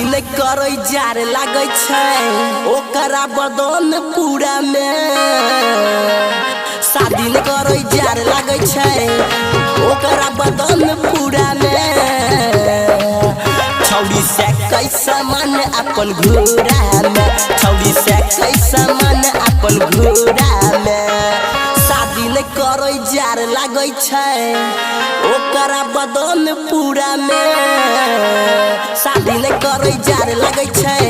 शादी नै करै जार लागै छै ओकरा बदन पूरा में। शादी नै करै जार लागै छै ओकरा बदन पूरा में। छौड़ी से कैसा मन अपन घोड़ा में, छौड़ी से कैसा मन अपन घोड़ा में। शादी नै करै जार लागै छै ओकरा बदन पूरा में। शादी नै करै जार लागै छै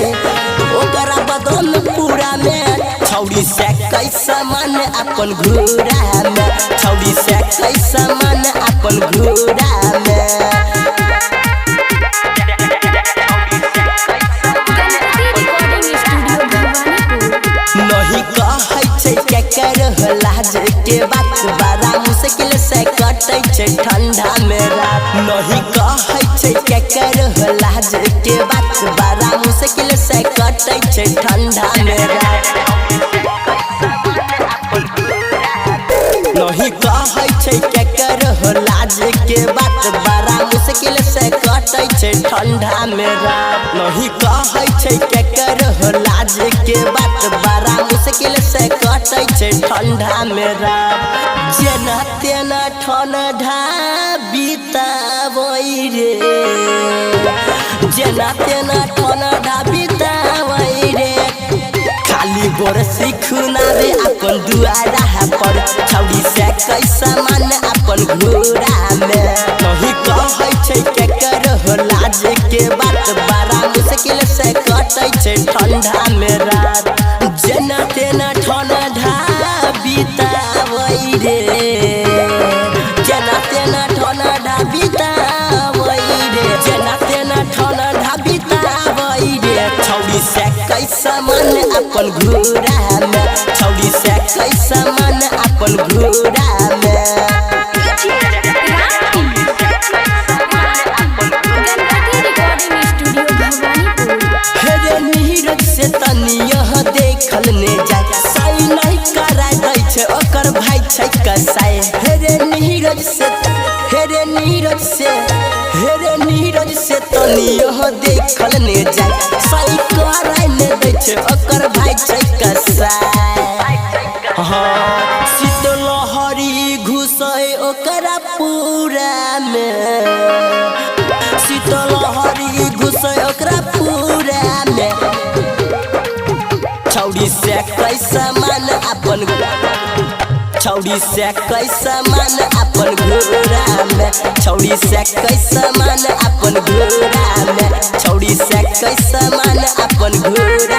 ओकरा बदन पूरा में। छौड़ी से कैसा मन अपन घोड़ा में, छौड़ी से कैसा मन अपन घोड़ा में। नहीं कहै छै केकर लाज के बात, बड़ा मुश्किल से कटै छै ठंडा में रात। नहीं कहै छै केकर लाज के बात, बड़ा मुश्किल से कटै छै ठंडा में रात। नहीं कहै छै केकर लाज के बात, बड़ा मुश्किल से कटै छै ठंडा में रात। नहीं कहै छै केकर लाज के बात, बड़ा मुश्किल से कटै छै ठंडा में रात। जेना तेना ठंडा बिताबै रे, जेना तेना ठंडा बिताबै रे। खाली गोर सिखुनाबे अपन दुआरा पर, छौड़ी से कैसा मन अपन घोड़ा में। नहीं कहै छै केकर लाज के बात, बड़ा मुश्किल से कटै छै ठंडा में रात। जेना तेना ठंडा बिताबै रे, जेना तेना ठंडा बिताबै रे, जेना तेना ठंडा बिताबै रे। छौड़ी से कैसा मन अपन घोड़ा में, छौड़ी से कैसा मन अपन घोड़ा में। नीरज से तनी यह देखल ने जाय, साई नहीं करा दै छै ओकर भाई छै कसाई। हे नीरज से, हे नीरज से, हे नीरज से तनी यह देखल ने जाय, साई करा ने दै छै ओकर भाई छै कसाई। हाँ शीतलहरी घुसै ओकरा पूरा में, शीतलहरी घुसै ओकरा पूरा में। छौड़ी से कैसा मन अपन, छौड़ी से कैसा मन अपन घोड़ा में, छौड़ी से कैसा मन अपन घोड़ा में, छौड़ी से कैसा मन अपन घोड़ा।